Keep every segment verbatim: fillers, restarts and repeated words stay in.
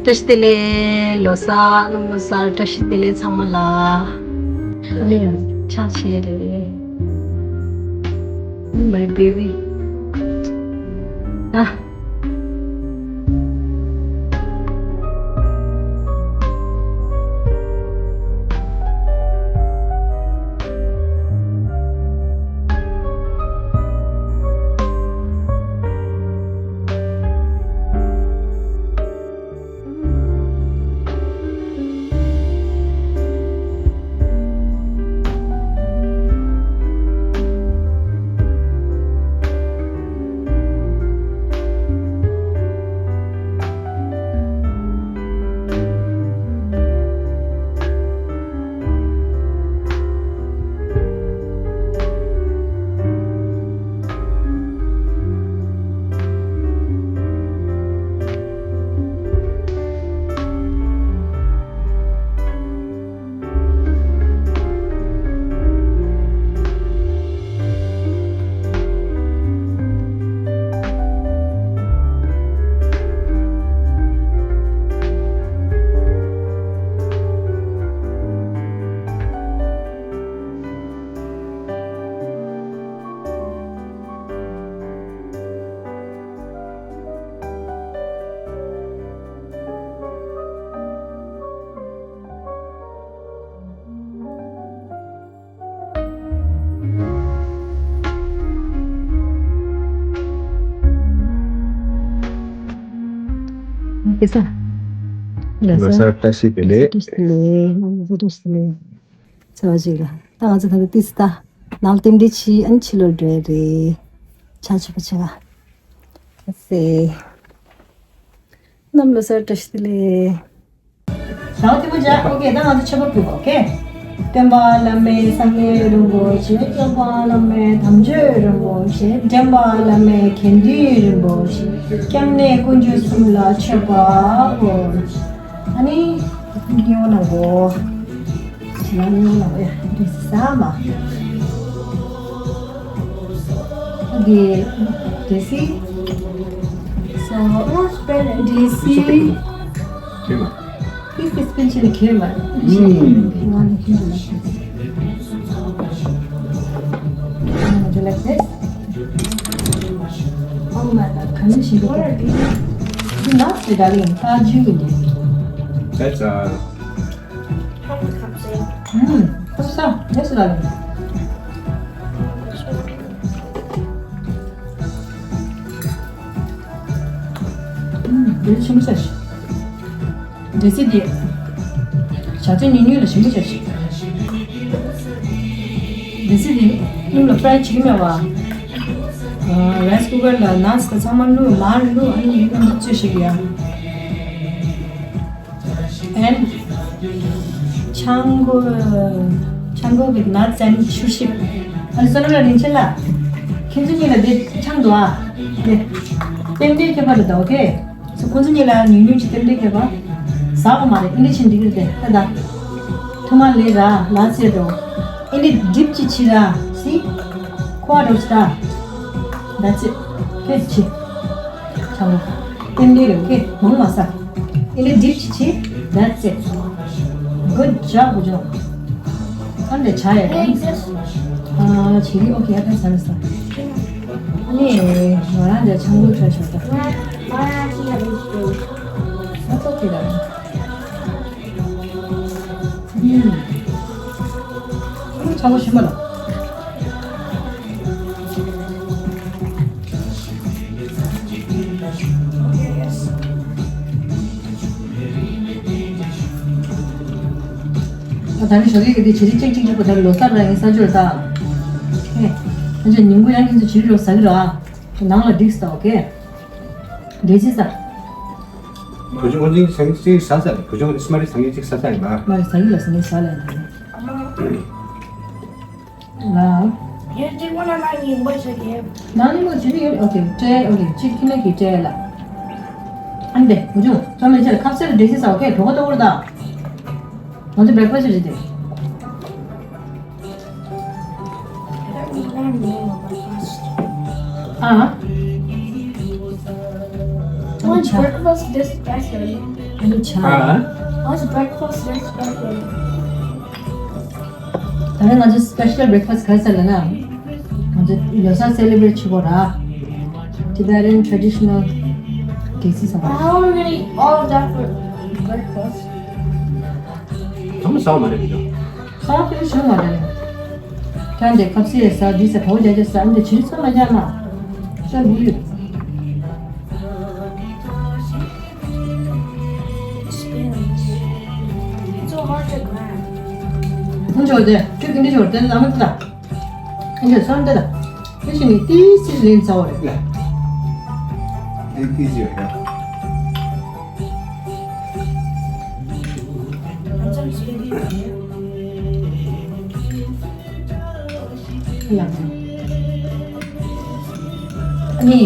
བཀྲ་ཤིས་བདེ་ལེགས། ལོ་གསར། ལོ་གསར། བཀྲ་ཤིས་བདེ་ལེགས་ཚང་མ་ལ། ཨ་ནི་ཆགས་ཆེ་རེད། My baby. ཨ། ལོ་གསར་བཀྲ་ཤིས་བདེ་ལེགས། བཀྲ་ཤིས་བདེ་ལེགས། བཀྲ་ཤིས་བདེ་ལེགས། ཚེ་བ་ཅིག་ལ། ད་ང་ཚོ་ད་ལྟ་ཏིས་ད་ནང་རྟེན་འབྲེལ་ཆི་ཨན་ཕྱི་ལོ་འགྲོ་ཡ་རེད། ཆ་ཆུ་པ་ཆ་ག་ཨ་སེ། ནམ་ལོ་གསར་བཀྲ་ཤིས་བདེ་ལེགས། ད་ཐེ་མོ་ཇ། ཨོ་ཀེ། ད་ང་ཚོ་མཆོད་པ་ཕུལ་གོ། ཨོ་ཀེ། སྟོན་པ་བླ་མའི་སངས་རྒྱས་རིན་པོ་ཆེ། སྐྱོབ་པ་བླ་མའི་དམ་ཆོས་རིན་པོ་ཆེ། འདྲེན་པ་བླ་མའི་དགེ་འདུན་རིན་པོ་ཆེ། སྐྱབས་གནས་དཀོན་མཆོག་གསུམ་ལ་མཆོད་པ་འབུལ། ཨ་ནི་སྙིང་པོ་གནང་གོ། ཇི་ལ་སྙིང་པོ་གནང་གོ་ཡ། འདྲེ་སི་ཟ་མ། འདི་འདྲེ་སི། So, འདྲེ་སི། This is pinching the camera. Mm. Would you like this? Oh my God, can you see the— What are these? Not the darling, caju. That's uh. Mm. What's up? Yes, darling. ཨུམ། འདི་ཆུ་མོ་ཆ་ཞིག་འདི་ཚེ་འདི། བྱ་ཚོད་ཉུང་ཉུང་ལ་ཞིམ་པོ་ཆ་ཞིག་འདི་ཚེ་འདི་སྣུམ་ལ་ཕ་རའི་བྱེད་ཀྱི་མེད་པ། རའི་སི་ཀུ་ཀར་ལ་ནཱ་ཚི་དང་ཚང་མ་བླུགས། མར་བླུགས། ཨ་ནི་ཡུ་གུར་བཙོས་བྱེད་ཀྱི་ཡ། And ཆང་གོ། ཆང་གོ་གི་nuts and ཆུ་ཞིབ། ཨ་ནི་བསོད་ནམས་ལ་རིན་ཆེན་ལ། ཁྱེད་ཚོ་གཉིས་ལ་འདི་ཆང་འདུག་ཨ། འདི། རྟེན་འབྲེལ་ཁྱད་པར་རེད་ད། ཨོ་ཀེ། སོ་ཁོང་ཚོ་གཉིས་ལ་ཉུང་ཉུང་ཅིག་རྟེན་འབྲེལ་ཁྱད་པར། ཟ་བ་མ་རེད། ཨིན་ཌི་ཆིན་འགྲིག་གི་རེད་དེ། ཨ་ད། ཐུ་མ་ལེ་ར་ལ་ཚེ་འགྲོ། ཨིན་ཌི་ཌིབ་ཅིག་བྱེད་ར། སི། ཁོ་འགྲོ་ཤི་ད། That's it. ཁྱེད་ཆི། ཆང་མོ། རྟེན་འབྲེལ་རེད། ཨོ་ཀེ། མང་མ་ཟ། ཨིན་ཌི་ཌིབ་ཅིག་བྱེད། That's it. Good job, good job. ཨ་འདྲ་ཆ་ཡ་རེད། ཨ་བྱེད་ཀྱི། ཨོ་ཀེ། ཨ་ད་ཟ་ལ་ཟ། ཨ་ནི་ང་རང་འདྲ་ཆང་བུ་འཁྲབ་ཤོག་ད། ཨ་ཙོག་གི་ད། ཨུམ། ཨུམ། ཆང་བུ་ཞིམ་པ་ལ། ད་ནི་ཞོགས་ཀས་ཀྱི་དེ་བྱི་རིལ་གཅིག་གཅིག་གཅིག་པོ་ད་ལོ་གསར་ར་ཡིན་ས་ཆོད་ད། ཧེ། ཨ་ཅག་ཉིན་གུང་ཡང་ཁྱེད་ཚོ་བྱི་རིལ་རོ་ཟ་གི་ར། ནང་ལ་འགྲིག་ས། ཨོ་ཀེ། འདྲེ་ཅི་ཟ། བུ་ཆུང་ཨོ་ཛིང་སང་ཉིན་གཅིག་ཟ་ས་རེད། བུ་ཆུང་ཨོ་ཛིང་སྨ་རེ་སང་ཉིན་གཅིག་ཟ་ས་ཡིན་པ། སྨ་རེ་སང་ཉིན་ལ་སང་ཉིན་ཟ་ལ་ཡིན་པ། ལ། ཡར་གཅིག་པོ་ན་ན་ཉིན་པོ་ཟེར་གི། ན་ཉིན་པོ་ཟེར་གི་ཡོད། ཨོ་ཀེ། སྤྲད། ཨོ་ཀེ། གཅིག་ཁྱིམ་ནང་གི་སྤྲད་ལ། ཨ་འདྲེ་བུ་ཆུང་ཚང་མས་ཆེ་ལ་ཁ་ཟས་ལ་འདྲེ་ཅི་ཟ། ཨོ་ཀེ། གྲོད་ཁོག་ལྟོགས་པོ་རེད་ད། ང་ཚོ་བྷེག་ཕ་སི་རེད་དེ། I don't remember breakfast. ཨ། Lunch, breakfast, this, that's it. How's breakfast yesterday? ད་རེས་ང་ཚོ་special breakfast ག་རེ་ཟེར་ལབ་ན། ང་ཚོ་ལོ་གསར་celebrate བྱེད་དགོས་ར། Tibetan traditional གེག་སི་ཟ་བ། I already ate all of that for breakfast. ཚང་མ་ཟ་བ་མ་རེད་འདུག་ཟ་བ་ཕལ་ཆེར་མ་རེད། ཁྱེད་འདི་ཁ་ཟས་ཟ་འདི་ཟ་གྲོགས་རྒྱག་རྒྱག་ཟ་འདི་ཕྱི་ཚོད་མ་རྒྱག་ན། ཤ་འགུལ་ཡོད། Spinach. It's so hard to grab. ཁོང་ཚོ་དེ་ཁྱོད་ཀྱི་འདི་ཚོ་དེ་ལ་མ་ལྟ། ཁོང་ཚོ་སོང་ལྟ་ལ། ཁྱོད་ཀྱི་ནི་ཏི་སི་ལེན་ཚ་བ་རེད། ལ། ཨེ་ཏི་ཟེར་ཡ། ཨ་ནི་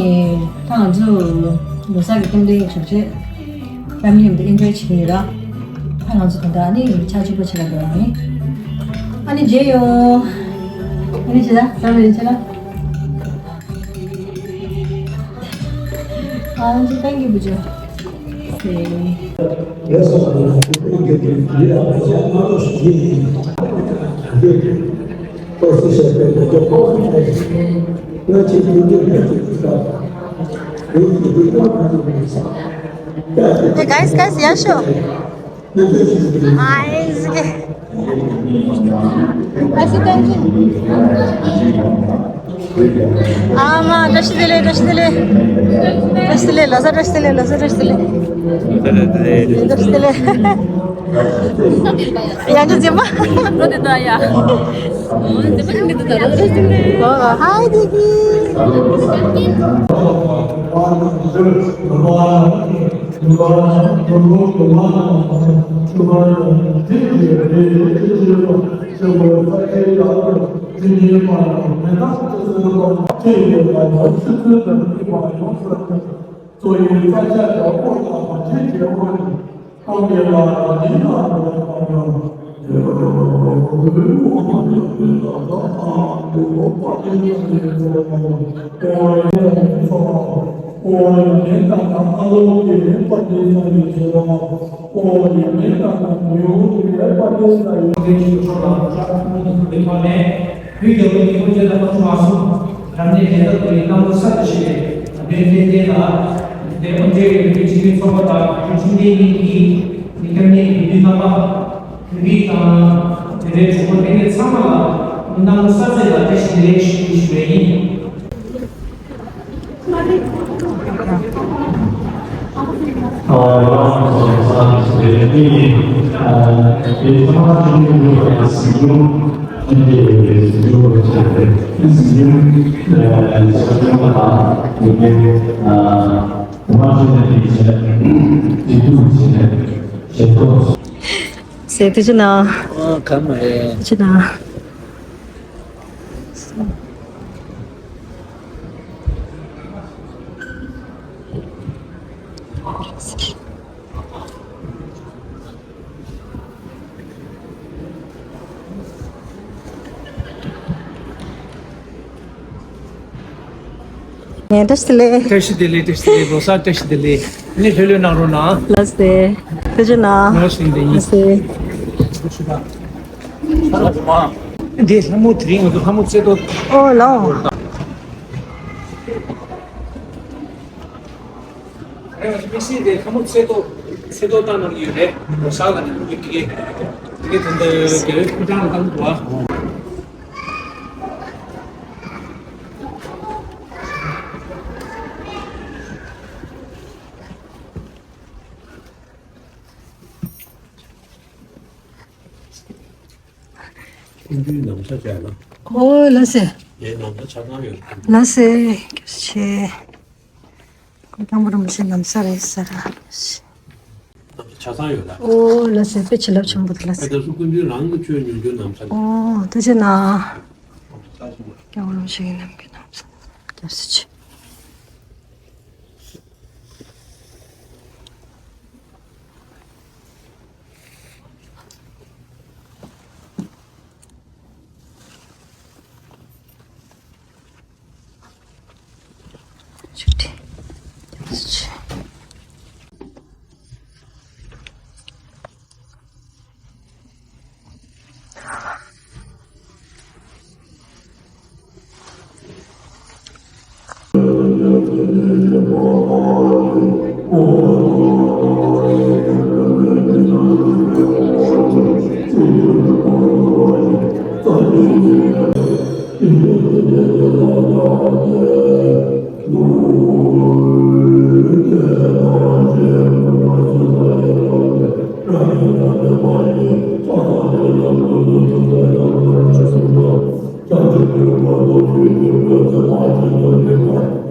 ད་ང་ཚོ་ལོ་གསར་གྱི་སྟོན་དོན་ཡོད་ཆོག་ཆེད་family མཉམ་དུ་enjoy བྱེད་ཀྱི་ཡོད་ར། ད་ང་ཚོ་ད་ལྟ་ཨ་ནི་ཆ་གཅིག་པོ་བྱེད་ལ་འགྲོ་ར་ནི། ཨ་ནི་མཇལ་ཡོང་། ཨ་ནི་བྱེད་ད་ད་མེད་བྱེད་ལ། ཨ་ནི་thank you བུ་ཅོ། Hey guys, guys, yeah, sure. Hi, it's okay. ཨ་མ། བཀྲ་ཤིས་བདེ་ལེགས། བཀྲ་ཤིས་བདེ་ལེགས། བཀྲ་ཤིས་བདེ་ལེགས། ལོ་གསར་བཀྲ་ཤིས་བདེ་ལེགས། ལོ་གསར་བཀྲ་ཤིས་བདེ་ལེགས། བཀྲ་ཤིས་བདེ་ལེགས། ཡང་ཅི་ཟེར་མ། ཨོ་དེ་ད་ཡ། ཨོ་དེ་པ་ནི་དེ་ད་ལོ་གསར་བཀྲ་ཤིས་བདེ་ལེགས། ཨོ་ཧའི་དེ་གི། བོད་རྒྱལ་ཁབ་ཀྱི་སྤྱི་ཚོགས་ནང་ཆགས་ཐུབ་པའི་ཐོག་ནས་བོད་རྒྱལ་ཁབ་ཀྱི་སྤྱི་ཚོགས་ནང་ཆགས་ཐུབ་པའི་ཐོག་ནས་རབ་གནས་རྒྱལ་ཁབ་ཀྱི་ཐོན་སྐྱེད་རྣམ་པ་ཚོ་ལ་སོགས་རབ་གནས་རྒྱལ་ཁབ་ཀྱི་གནམ་ལོ་གསར་དུ་བཞེས་པའི་དགའ་སྟོན་རྟེན་འབྲེལ་ལ། དེ་ཨོ་སྟྲེ་ལི་ཡའི་སྤྱི་མཐུན་ཚོགས་པ་དང་བོད་ཕྲུག་འབྲེལ་ཡོད་ཀྱི་མི་སྐྱབས་གནས་ཡུལ་མི་རྣམ་པ། བོད་རིགས་དང་དེ་འབྲེལ་གྲོགས་པོ་ལྷན་རྒྱས་ཚང་མ་ལ་གནམ་ལོ་གསར་ཚེས་ལ་བཀྲ་ཤིས་བདེ་ལེགས་ཞུ་ཞུ་བ་ཡིན། ཟེར་དུ་ཅི་ན། ཨ་ཁ་མ་རེད། ཅི་ན། ངས་བཀྲ་ཤིས་བདེ་ལེགས། བཀྲ་ཤིས་བདེ་ལེགས། བཀྲ་ཤིས་བདེ་ལེགས། ལོ་གསར་བཀྲ་ཤིས་བདེ་ལེགས། ནི་ལྷོད་ལྷོད་གནང་རོགས་གནང་། ལགས་སེ། ཐུགས་རྗེ་གནང་། ངོ་ཤེས་བདེ་ཡིན། ལགས་སེ། འདི་ལྷ་མོ་དེ་རིང་ང་ཚོ་ལྷ་མོ་རྩེ་ཏོ། ཨོ་ལོ། རེད་བ། དམིགས་བསལ་དེ་ལྷ་མོ་ཚེ་ཏོ། ཚེ་ཏོ་བཏང་གནང་གི་ཡོད་རེད། ལོ་གསར་ལ་ནི་ཁོང་གི་དེ་གས། དེ་གས་ད་ལྟ་རྒྱལ་བའི་ཕོ་བྲང་ལ་བཏང་འདུག་བ། ཀུན་འདུས་ནམ་ས་བྱས་ན། ཨོ་ལགས་སེ། ངའི་ནམ་ས་ཆ་ཚང་ཡོད། ལགས་སེ། སྐྱབས་རྗེ་ཆེ། སྐུ་སྐྱོང་བུ་རམ་ཤི་ནམ་ས་རེད་ས་ར། ནམ་ས་ཆ་ཚང་ཡོད་ལ། ཨོ་ལགས་སེ། དཔེ་བྱིན་རླབས་ཆེན་པོ་འདུག་ལགས་སེ། ཨ་ད་སུ་ཀུན་འདུས་རང་གི་ཆོས་ཉོ་རྒྱུ་ནམ་ས་རེད། ཨོ་ཐུགས་རྗེ་གནང་། སྐྱོང་བུ་རམ་ཤི་གི་ནམ་གི་ནམ་ས། སྐྱབས་རྗེ་ཆེ།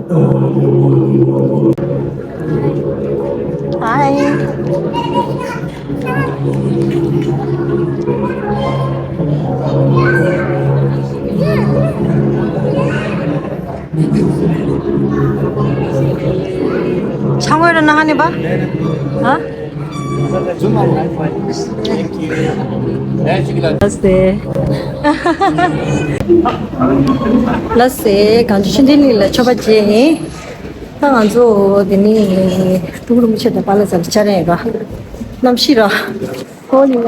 Hi. ཆང་ངོས་ར་ན་ཧ་ནི་པ། ཧ། ལགས་སེ། ལགས་སེ། གངས་ལྗོངས་ཆོས་ལྡན་གླིང་ལ་མཆོད་པ་མཇལ་ཡིན། ད་ང་ཚོ་དེ་ནི་ཀྲུའུ་རིན་པོ་ཆེ་དང་པཱ་ལགས་ཚང་ལ་བཅར་ཡིན་ར། གནམ་གཤིས་ར། ཧོ་ནི་ནས།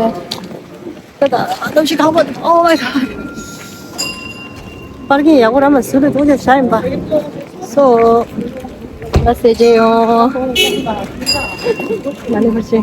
ད་ད་གནམ་གཤིས་ཁག་པོ་འདུག Oh my god. པར་ཀིང་ཡག་པོ་ར་མ་ཟུར་དུ་ཐུག་ཅག་བྱ་ཡིན་པ། སོ། ལ་སེ་ཅེ་ཡོང་། ན་ནི་ཧོ་ཅེ།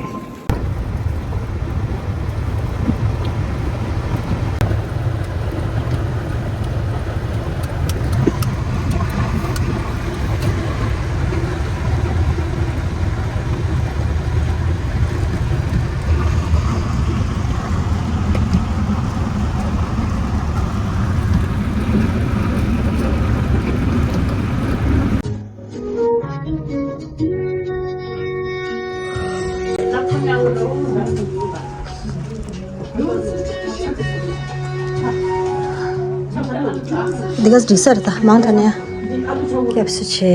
འདི་ག་འགྲིག་ས་རེད་ད། མང་དྲགས་ནས་སྐྱབས་སུ་མཆི།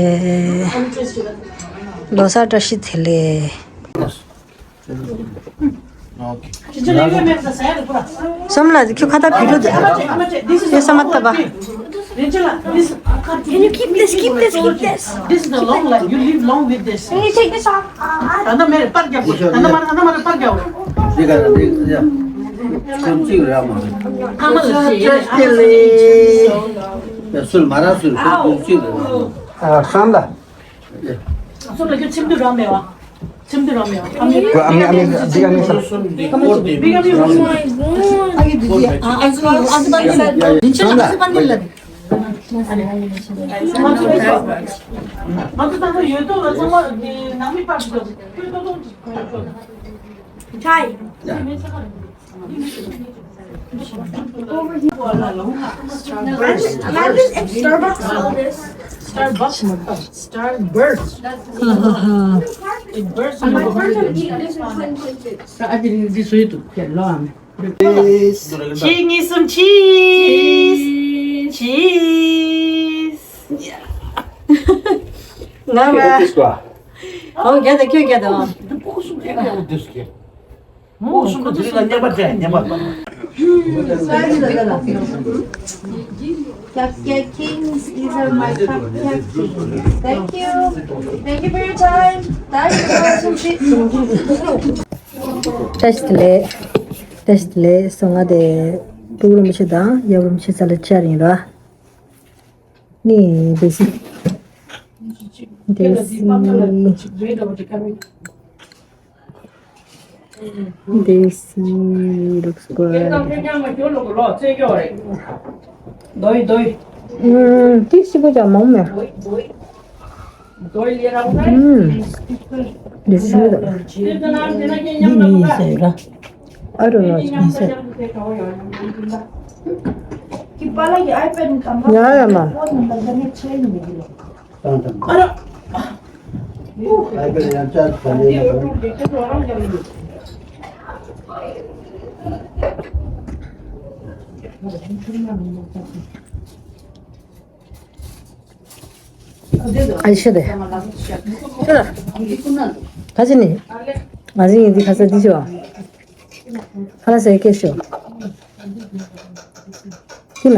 ལོ་གསར་བཀྲ་ཤིས་བདེ་ལེགས། སོམ་ལ་ཁྱོད་ཁ་བཏགས་བོད་ཕྲུག་དེ། ཁྱོད་ས་མ་ལྟ་བ། Can you keep this, keep this, keep this? This is the long life. You live long with this. Can you take this off? ད་ལྟ་མེད་རེད། པར་རྒྱབ། ད་ལྟ་མ་རེད། ད་ལྟ་མ་རེད། པར་རྒྱབ། འདི་ག་རེད། འདི་ག་རེད། ཁོང་གཅིག་རེད་མ་རེད། ཨ་མ་ལ་ཅེ་ལེ། སུལ་མ་ར་སུལ་ཁོང་གཅིག་རེད་མ་རེད། ཨ་སོམ་ལ། སོམ་ལ་ཁྱོད་ཁྱིམ་དུ་རང་མེད་བ། ཁྱིམ་དུ་རང་མེད་བ། ཨ་མི། ཨ་མི་ཨ་མི་འདི་ཨ་མི་ས། སུམ་འདི་སྐོར་འདི། Big up you. Oh my god. Hi. Imagine if Starbucks sold this. Starbucks. Starburst. It burst. My first time eating this in twenty twenty-two. Cheese. གཅིག་གཉིས་གསུམ། Cheese. Cheese. ང་ལ། ཨོ་རྒྱ་དང་ཁྱོད་རྒྱ་དང་། Cupcake kings, these are my cupcake kings. Thank you. Thank you for your time. Thank you. བཀྲ་ཤིས་བདེ་ལེགས། བཀྲ་ཤིས་བདེ་ལེགས། སོ་ང་དེ་ཀྲུའུ་རིན་པོ་ཆེ་དང་ཡབ་རིན་པོ་ཆེ་ཚང་ལ་བཅར་ཡིན་ར། ནི་དེ་སི། དེ་སི། This looks good. ཨུམ། ཏིག་སི་པོ་ཅང་མང་མེད། ཨུམ། This is good. འདི་མི་ཡིན་ཟེར་ར། I don't know. ཡ་ཡ་མ། ཨ་ཤེ་དེ། ཁ་ཅི་ནི། ང་ཟིག་ཡིན་འདི་ཁ་ས་འདི་ཤོ། ཁ་ལ་ཟེར་སྐད་ཤོ། ཁྱི་ལ།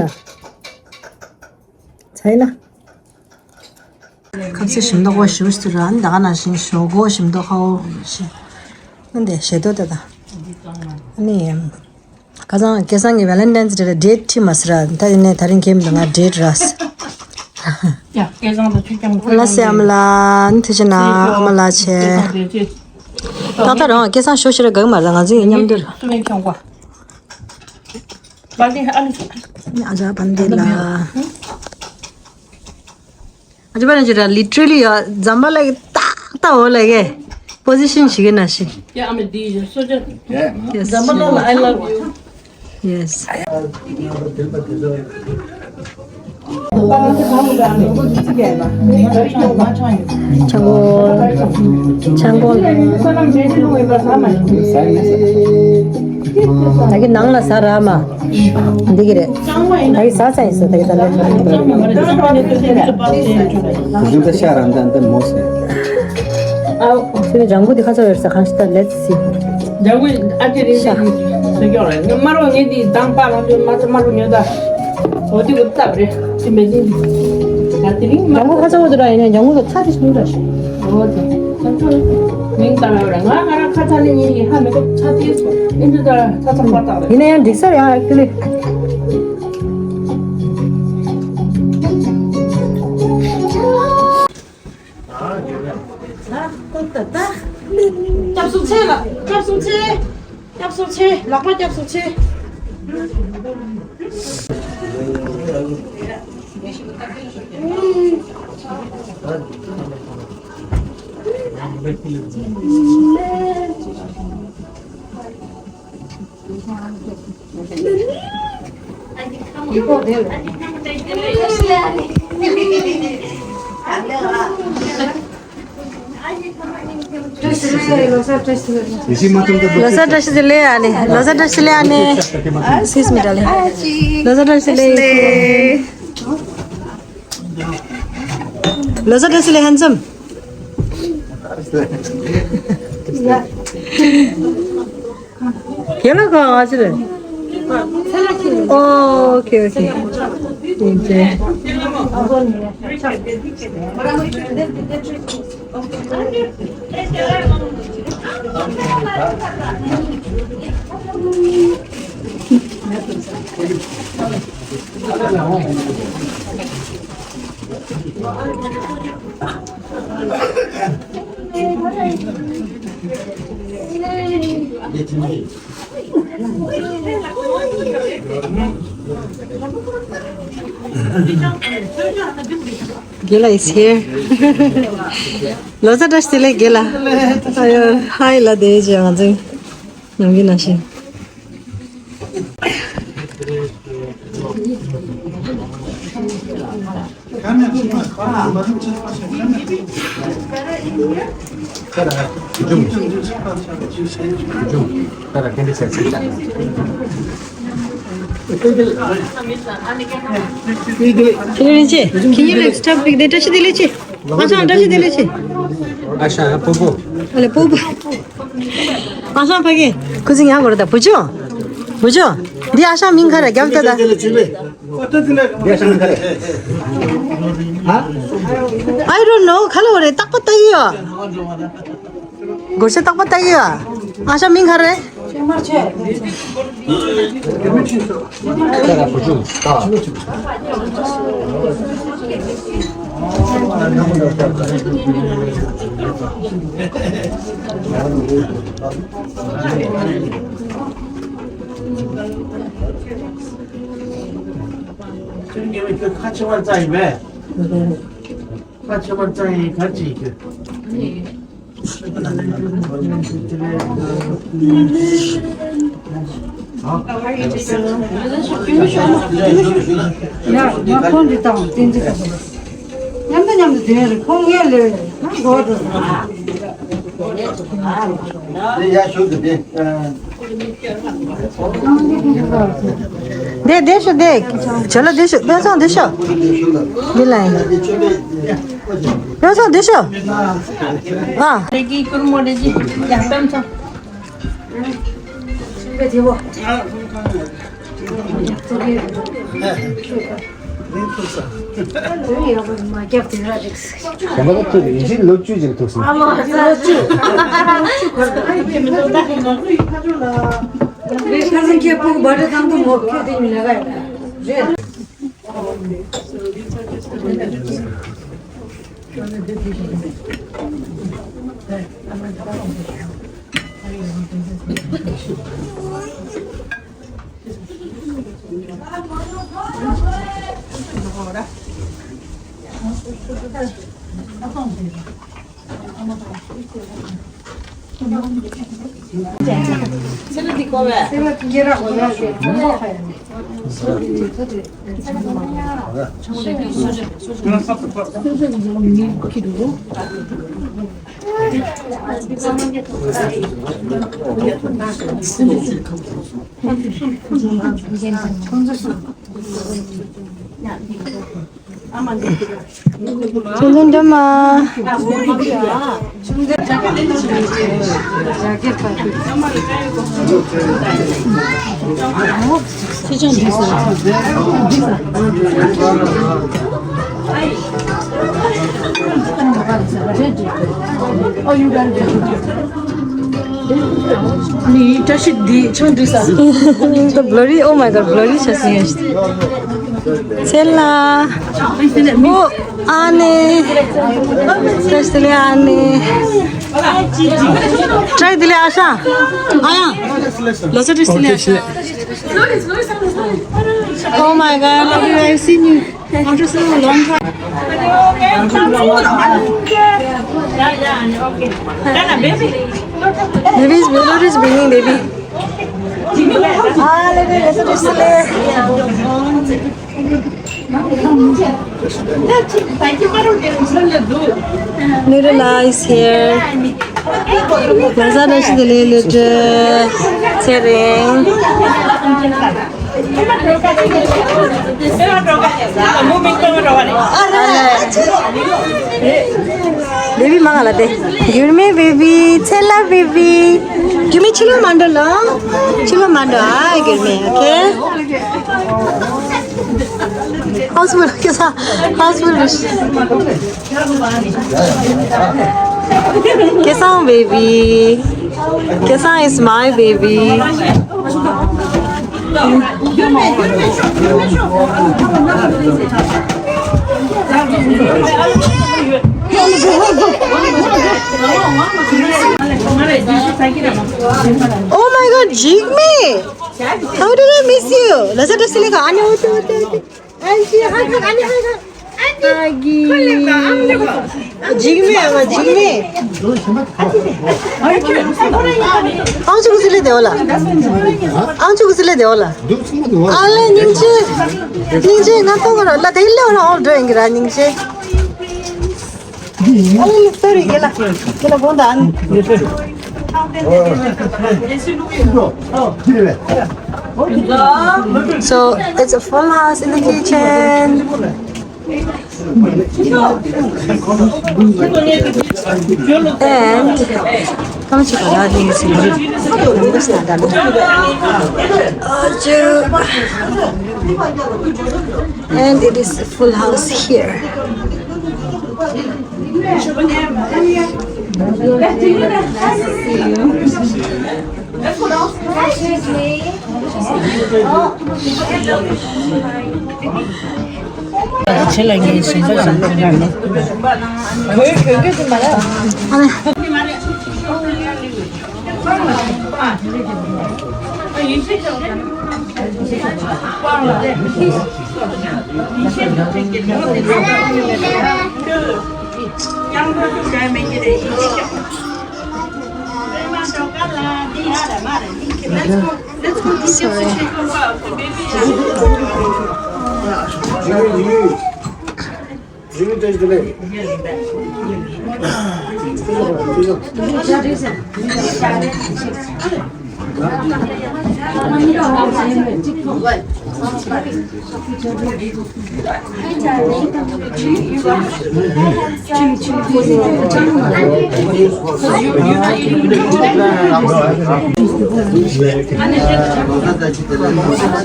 ཚའི་ལ། ཁབ་ཚེ་ཞིམ་མདོག་པོ་ཞུ་ཞུ་ར་ཨ་ནི་ད་ག་ནང་བཞིན་ཞོག་གོ་ཞིམ་མདོག་ཁ་བོ་ཞིམ། ཨ་འདི་ཞེ་ཏོ་ཏ་ད། ཨ་ནི། ཁ་སང་སྐལ་བཟང་གི་Valentine's Day ལ་date ཁྲིད་མ་སི་ར་ད་ཡིན་ནའི་ད་རིང་ཁྱེད་མི་འདུག་ང་date ར་སི། ཡ་སྐལ་བཟང་དང་ཆུ་རྐྱང་ཁོ་ལ་སེ་ཨ་མ་ལ་ཨ་ནི་ཐུགས་རྗེ་གནང་ཨ་མ་ལ་ཆེ། ད་ལྟ་རང་སྐལ་བཟང་ཞོ་ཞེ་ར་གང་མ་རེད་ང་ཚོའི་མཉམ་དུ་ར། སུ་ལེན་ཁྱོང་གོ། ཨ་ཅག་པན་དེ་ལ། ཨ་ཅག་པན་ཅི་ར་literally ཡ་ཛམ་བྷ་ལ་གི་ཏག་ཏག་འོ་ལ་གེ་position ཞིག་གི་ན་ཤི། Yes. ཛམ་བྷ་ལ་I love you. Yes. ཆང་སྒོ། ཆང་སྒོ། ད་གི་ནང་ལ་ཟ་ར་མ། འདི་གི་རེད། ད་གི་ཟ་ས་ཡིན་ས་ད་གི་ད་ལེ། ད་གི་ད་ཤ་ར་འདི་འདི་མོ་སེ། ཨ། ཁྱོད་ནི་ལྗང་གུ་འདི་ཁ་ཚ་ཡོད་ས་གང་ཞིག་ད་let's see། ལྗང་གུ་ཨ་ཅེ་རིང་ཤ། ཞིག་སུ་ཀྱོག་རེད། ངས་དམར་བ་ངས་འདི་དང་པ་ལང་དུ་མ་ཚ་དམར་བ་ཉོ་ད། འོ་དེ་གུ་སྟབས་རེད། ཅི་མེད་ཅིང་། ད་དེ་རིང་མ། ལྗང་གུ་ཁ་ཚ་བོ་དུ་ར་ཡིན་ན་ལྗང་གུ་ལ་ཚ་དེ་ཞིག་ར་ཤི། འོ་དེ། ཚ་ཚ་རེད། མིང་ལྟར་ར་ང་ང་ར་ཁ་ཚ་ནི་ཉིན་ཡིན་ཧ་མི་གོ་ཚ་དེ་སོ་ཨིན་དུ་ད་ཚ་ཚ་པ་ཏག་རེད། ཡིན་ན་ཡང་འགྲིག་ས་རེད་ཨ་ཀི་ལི། ད་ད་ད། སྐྱབས་སུ་མཆི་ལ། སྐྱབས་སུ་མཆི། སྐྱབས་སུ་མཆི། ལག་པ་སྐྱབས་སུ་མཆི། ལོ་གསར་བཀྲ་ཤིས་བདེ་ལེགས་ཨ་ནི། ལོ་གསར་བཀྲ་ཤིས་བདེ་ལེགས་ཨ་ནི། Excuse me darling. ལོ་གསར་བཀྲ་ཤིས་བདེ་ལེགས། ལོ་གསར་བཀྲ་ཤིས་བདེ་ལེགས་handsome. ཁྱེད་ལ་ག་ཨ་ཅི་རེད། ཨོ་ཨོ་ཁེ་ཨོ་ཁེ། ཡིན་ཚེ། Gela is here. ལོ་གསར་བཀྲ་ཤིས་བདེ་ལེགས་རྒན་ལགས། ཨ་ཡོ་ཧའི་ལ་དེ་བྱས་ང་ཚོ་ནམ་རྒྱུན་ནང་བཞིན། ཁྱེད་རང་ཅི། ཁྱེད་གཉིས་ལ་སྟབས་པིག་དེ་བཀྲ་ཤིས་བདེ་ལེགས་ཅི། ཨ་ཞང་བཀྲ་ཤིས་བདེ་ལེགས་ཆེ། ཨ་ཞང་ཡང་སྤོ་བོ། ཨ་ལེ་སྤོ་བོ། ཨ་ཞང་ཕ་གི། ཁུ་ཚིག་ཡང་གོ་ར་ད་བུ་ཆུང་། བུ་ཆུང་། འདི་ཨ་ཞང་མིང་ག་རེ་རྒྱབ་ད་ད། འདི་ཨ་ཞང་མིང་ག་རེ། I don't know. ཁ་ལོ་རེ་རྟག་པ་ལྟ་གི་ཡོད། སྒོར་གཞས་རྟག་པར་ལྟ་གི་ཡོད། ཨ་ཞང་མིང་ག་རེ། ཁ་ཆེ་བར་བཙལ་ཡིན་པས། ཁ་ཆེ་བར་བཙལ་ཡིན་ག་ཅི་ཡིན། ཡ་ང་ཁོང་འདི་དང་བསྟན་འཛིན་དང་མཉམ་དུ་མཉམ་དུ་དེ་རེད་ཁོང་ངས་ལས་ང་འགོ་འགྲོ། དེ་ཡ་ཤུ་དེ་དེ། དེ་དེ་ཤོ་དེ། ཇོ་ལ་དེ་ཤོ་དཔོན་སང་དེ་ཤོ། འདི་ལ་ཡིན། དཔོན་སང་དེ་ཤོ། ཨ། རེ་གི་ཀུར་མོ་རེ་གི་ཡ་དམ་ཚོ། དེ་བོ། དེ་ཡག་པོ་མ་རྒྱབ་དེ་ར་རིགས། གང་ག་ཐུག་ཡིན་ཕྱིན་ལོ་བཅུ་ཅིག་ཐུག་སོང་། ཨ་མ་ལོ་བཅུ། ཁ་སང་ཁྱེད་ཕུག་བ་རེ་དང་དུ་མོ་ཁྱོད་དེ་མི་ལ་ག་ཡ་རེད། ཆུང་ཆུང་འགྲོ་མ། Oh, you got it. ནི་བཀྲ་ཤིས་འདི་ཆང་འདི་ས། The blurry, oh my god, blurry ཆ་སི་ཡ། ཚེ་ལ། ཨོ། ཨ་ནེ། བཀྲ་ཤིས་བདེ་ལེགས་ཨ་ནེ། བཀྲ་ཤིས་བདེ་ལེགས་ཨ་ཤ། ཨ་ཡ། ལོ་སར་བཀྲ་ཤིས་བདེ་ལེགས་ཨ་ཤ། Oh my god, love you, I've seen you. After so long time. Baby is, Lord is bringing baby. Ah, let me, let me just play. Nirala is here. Lazada is the little sharing. Baby, mangala de. Give me baby, tell her baby. Give me chilo mandala. Chilo mandala, give me, okay? House full, kaisa? House full. Kaisa, baby? Kaisa is my baby? Oh my god, Jigme! How did I miss you? Lazada sili ka ani hote hote hote. Anji, hug, hug, ani hug. Huggy. Jigme, ama Jigme. Ang chu sili de hola. Ang chu sili de hola. Ale ningche. Ningche nga to ngara la de le hola all doing ra ningche. Ale story gela. Gela bonda an. So it's a full house in the kitchen. And come to the living room. And it is a full house here.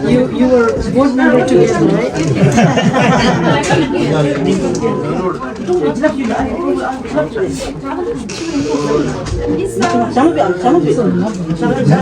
You, you were board member together, right?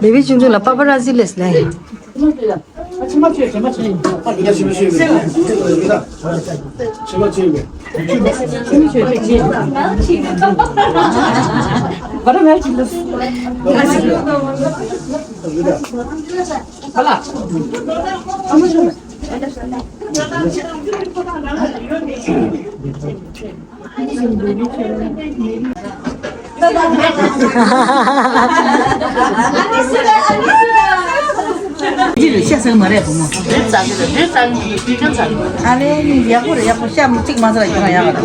བའི་ཆུང་ཆུང་ལ་པ་པ་ར་ཛི་ལས་ལས། ཤ་ཟ་གི་མ་རེད་བུ་མོ། ཨ་ལེ་ཡག་པོ་རེད། ཡག་པོ། ཤ་མི་གཅིག་མ་ཟ་ལ་ཁྱོད་རང་ཡག་ག་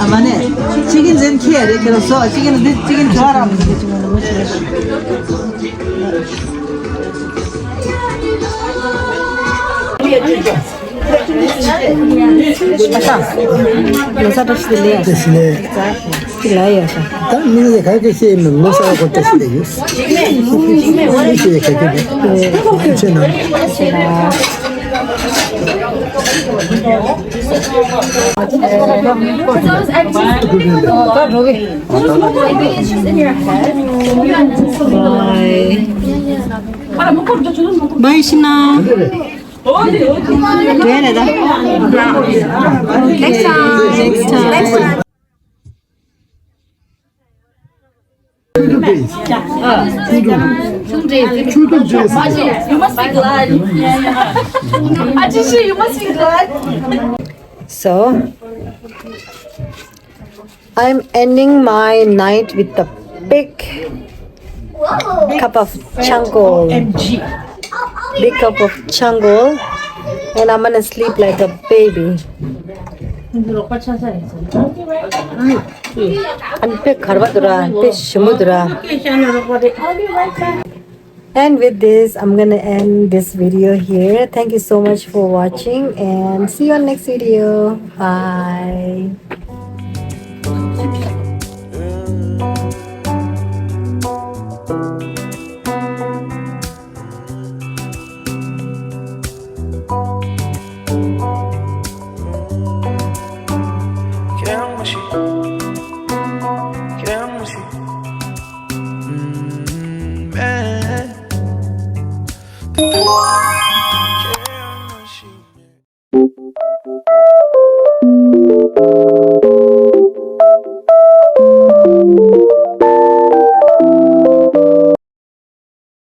ཨ་མ་ནས་ཅི་གིན་ཟེར་ཁྱེད་རེད། ཁྱེད་རང་ཟོ་ཅི་གིན་འདི་ཅི་གིན་ཁྱོད་རང་མི་ཟེར་ཅི་གིན་ལ་མི་ཟེར། ཨ་ས། ལོ་ས་བཀྲ་ཤིས་བདེ་ལེགས། བཀྲ་ཤིས་བདེ་ལེགས། ཅི་ལ་ཡ་ས། ད་མི་ཡི་ག་གེ་ཤེས་མི། ལོ་ས་བ་གོ་བཀྲ་ཤིས་བདེ་ཡོད། ཤེས་ཤེས་ག་གེ་བདེ། ཁྱེད་ན། Bye, Shina. Next time. Next time. You must be glad. Ajishi, you must be glad. So, I'm ending my night with a big cup of changol. Big cup of changol. And I'm gonna sleep like a baby. ཨ་ནི་དཔེ་གར་བ་འདུག་ར། དཔེ་ཞིམ་པོ་འདུག་ར། And with this, I'm gonna end this video here. Thank you so much for watching and see you on next video. Bye.